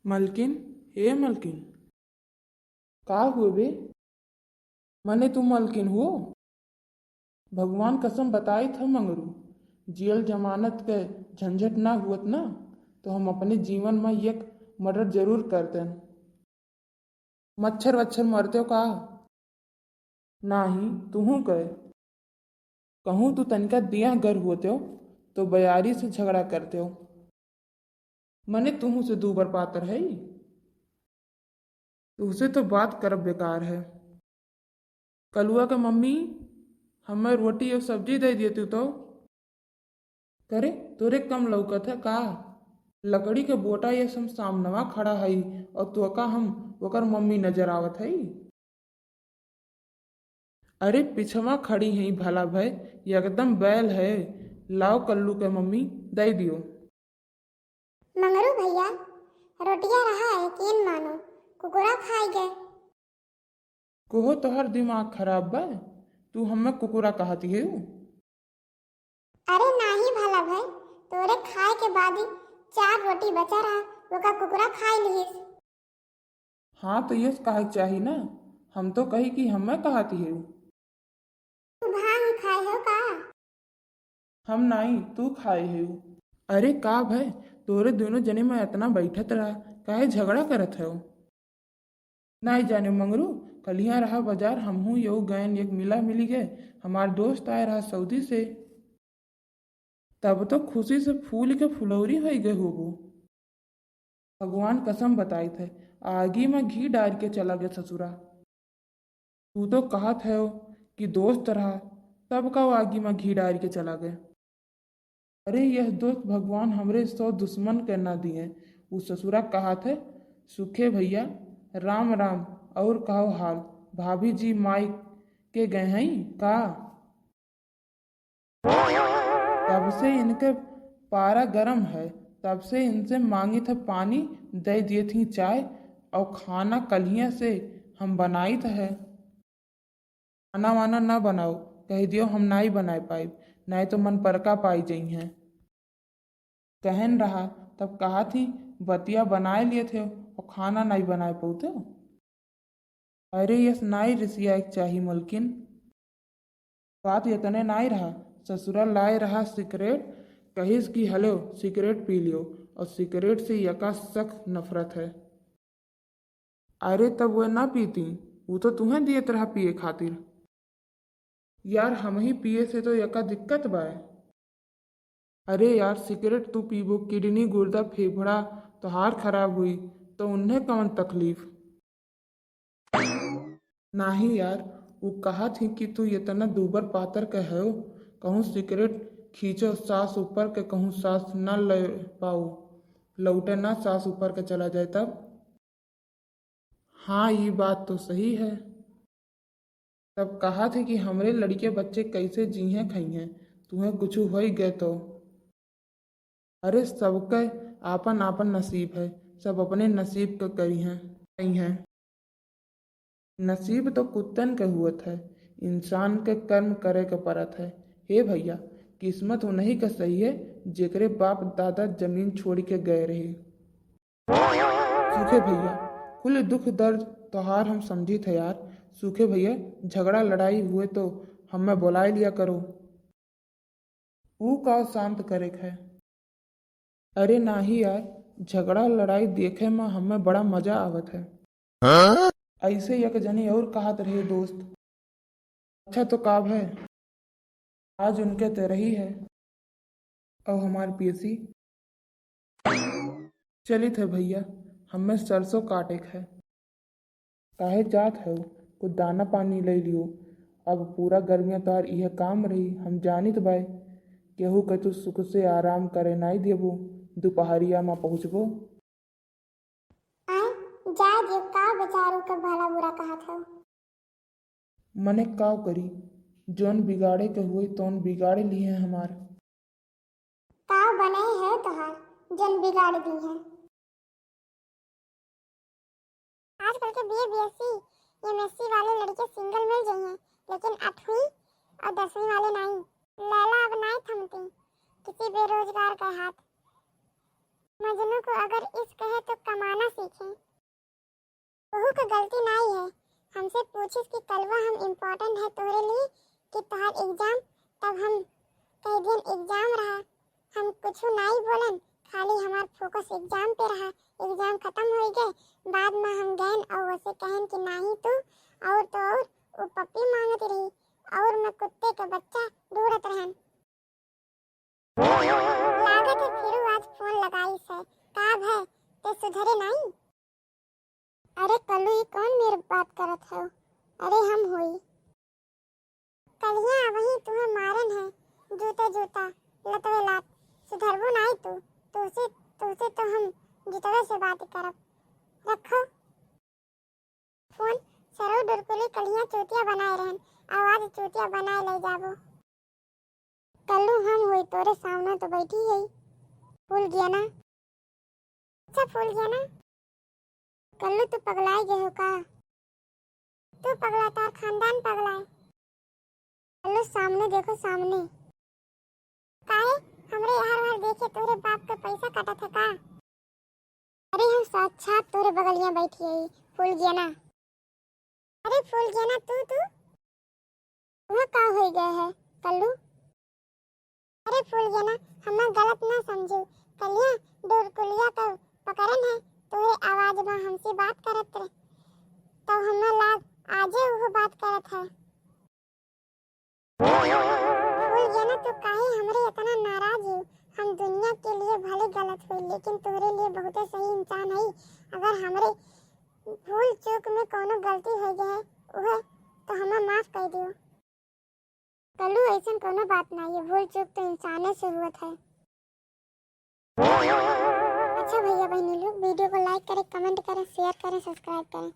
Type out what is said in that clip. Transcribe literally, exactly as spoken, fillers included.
मलकिन, हे मलकिन, का हुए बे? मने तू मलकिन हो? भगवान कसम बताइत ह मंगरू, जेल जमानत के झंझट ना हुअत ना, तो हम अपने जीवन में एक मर्डर जरूर करतेन। मच्छर वच्छर मरते हो का? नाही, तुहूँ कहे। कहूँ तू तनिका दिया गर होते हो, तो बयारी से झगड़ा करते हो। मने तुहूँ से दूबर पातर है, तुहसे तो बात करब बेकार है। कलुआ के मम्मी, हमें रोटी और सब्जी दे दिए तू तो। करे, तोरे कम लौकत है का? लकड़ी के बोटा ये सम सामनवा खड़ा हई और तोका हम ओकर मम्मी नजर आवत हई। अरे, पिछवा खड़ी हई भला भय, एकदम बैल है। लाओ कल्लू के मम्मी, दे दियो। मंगरू भैया, रोटिया रहा है, केन मानो, कुकुरा खाई गए। कोहो तोहर दिमाग खराब बा, तू हमें कुकुरा कहती है? अरे नाही भला भाई, तोरे खाए के बाद ही चार रोटी बचा रहा, ओका कुकुरा खाई लिहिस। हाँ, तो यस कहे के चाही ना, हम तो कही कि हमें कहती है। तू भांग खाए हो का? हम नाई, तू खाए है। अरे का भाई, तोरे दोनों जने में इतना बैठत रहा, काहे झगड़ा करत हो? नाई जाने मंगरू, कलिया रहा बाजार, हमहू यऊ गयन एक मिला मिली गए, हमार दोस्त आए रहा सऊदी से। तब तो खुशी से फूल के फुलौरी होई गए होबो। भगवान कसम बताइत है, आगी में घी डाल के चला गए ससुरा। तू तो कहत है कि दोस्त रहा, तब का वो आगी में घी डाल के चला गए? अरे यह दोस्त भगवान हमरे सौ दुश्मन के ना दिए। उ ससुरा कहत है, सुखे भैया, राम राम, और कहो हाल? भाभी जी माई के गए हैं का? तब से इनके पारा गरम है, तब से इनसे मांगित है पानी, दे दिए थी चाय, और खाना कलिया से हम बनाइत है। खाना वाना ना बनाओ, कह दियो हम नाई बनाए पाइब, नाई तो मन परका पाई जइहें। कहन रहा तब कहा थी, बतिया बनाए लिए थे और खाना नाई बनाए पौते हो। अरे यस नाई रिसिया एक चाही मलकिन। बात यतने नाई रहा, ससुरा लाए रहा सिगरेट, कहिस कि हलो सिगरेट पी लियो, और सिगरेट से यका सख्त नफरत है। अरे तब वह ना पीती, वो तो तुहें दियत रहा पिए खातिर। यार हमही पिए से तो यका दिक्कत बाय। अरे यार सिगरेट तू पीबो, किडनी गुर्दा फेफड़ा तोहार खराब हुई, तो उन्हें कौन तकलीफ? नाही यार, उ कहत ही कि तू इतना दूबर पातर के हो, कहूँ सिगरेट खींचो सास ऊपर के, कहूँ सास न ले पाओ, लौटे ना सास ऊपर के चला जाए तब। हाँ, ई बात तो सही है। तब कहत ही कि हमरे लड़के बच्चे कैसे जीहें खइहें, तुहें कुछ होई गए तो। अरे, सबके आपन आपन नसीब है, सब अपने नसीब के करिहें, करिहें। नसीब तो कुत्तन के हुअत है, इंसान के कर्म करे के परत है। हे भैया, किस्मत उन्हीं के सही है, जेकरे बाप दादा जमीन छोड़ के गए रहे। सूखे भैया, कुल दुख दर्द तोहार हम समझित है यार। सूखे भैया, झगड़ा लड़ाई हुए तो हमें बुलाए लिया करो। ऊ का शांत करे के है? अरे नाही यार, झगड़ा लड़ाई देखे में हमें बड़ा मजा आवत है। हाँ? ऐसे एक जनी और कहत रहे दोस्त। अच्छा तो का भय, आज उनके तेरही है और हमार पेशी। चलित है भैया, हमें सरसों काटे के है। काहे जात हो, कुछ दाना पानी ले लियो। अब पूरा गर्मिया तोहार इहे काम रही, हम जानित बाय। केहू के तू सुख से आराम करे नाई देबो, दुपहरिया में पहुँचबो। आय, जाए दियो, का बेचारू के भला बुरा कहत हो? मने काव करी, जौन बिगाड़े के हुई तौन बिगाड़े लिहे हमार। काव बने है तोहार, जौन बिगाड़ दी है? आजकल के बीए, बीएससी, एमएससी वाले लड़के सिंगल मिल जाइए, लेकिन आठवीं और दसवीं वाले नहीं। लैला अब नहीं थमती किसी बेरोजगार का हाथ। मजनू को अगर इश्क है तो कमाना सीख। को गलती नाई है। हमसे पूछिस कि कलवा हम important है तोहरे लिए कि तोहार exam, तब हम कह दियन exam रहा। हम कुछ नाई बोलन, खाली हमार focus exam पे रहा। Exam खत्म हो गए, बाद में हम गए और उसे कहन कि नाही तू, और तो और वो पप्पी मांगत रही और मैं कुत्ते का बच्चा ढूंढत रहन। लागत है फिरू आज फोन लगाइस है। का भय, ते सुधरे नाई? अरे कल्लू, ई कौन मेर बात करत है? अरे हम होई। कलिया वही तुम्हें मारन है, जूते जूता, लतवे लात। सुधरबो नाई तू, तुझसे, तुझसे तो हम जुतवे से बात करब। रखो। फोन सरऊ डुरकुली कलिया चूतिया बनाए रहन, आवाज चूतिया बनाए ले जाबो। कल्लू हम होई तोरे सामने तो बैठी है। फूल गया ना? अच्छा फूल गया ना? कल्लू तू पगलाए गए हो का? तू पगला, तार खानदान पगलाए। कल्लू सामने देखो सामने। काहे हमरे यार वार देखे तोरे बाप के पैसा काटत है का? अरे हम साक्षात तोरे बगलिया बैठी है फूल गया ना। अरे फूल गया ना तू, तू? वह का हो गया है कल्लू? अरे फूल गया ना, हमें गलत ना समझू। कलिया डोरकुलिया का पकड़न है, तोरे आवाज में हमसे बात करत रहे, तो हमें लाग आजे वो बात करत है। फूल गया ना, तू काहे हमरे इतना नाराज हो? हम दुनिया के लिए भले गलत हुई, लेकिन तोरे लिए बहुते सही इंसान है। अगर हमरे भूल चूक में कोनो गलती हो गए है, उहे तो हमें माफ कर दियो। कल्लू, ऐसन कोनो बात नहीं है, भूल चूक तो इंसाने से हुआ था। अच्छा भैया बहनी लोग, video को like करें, comment करें, share करें, subscribe करें।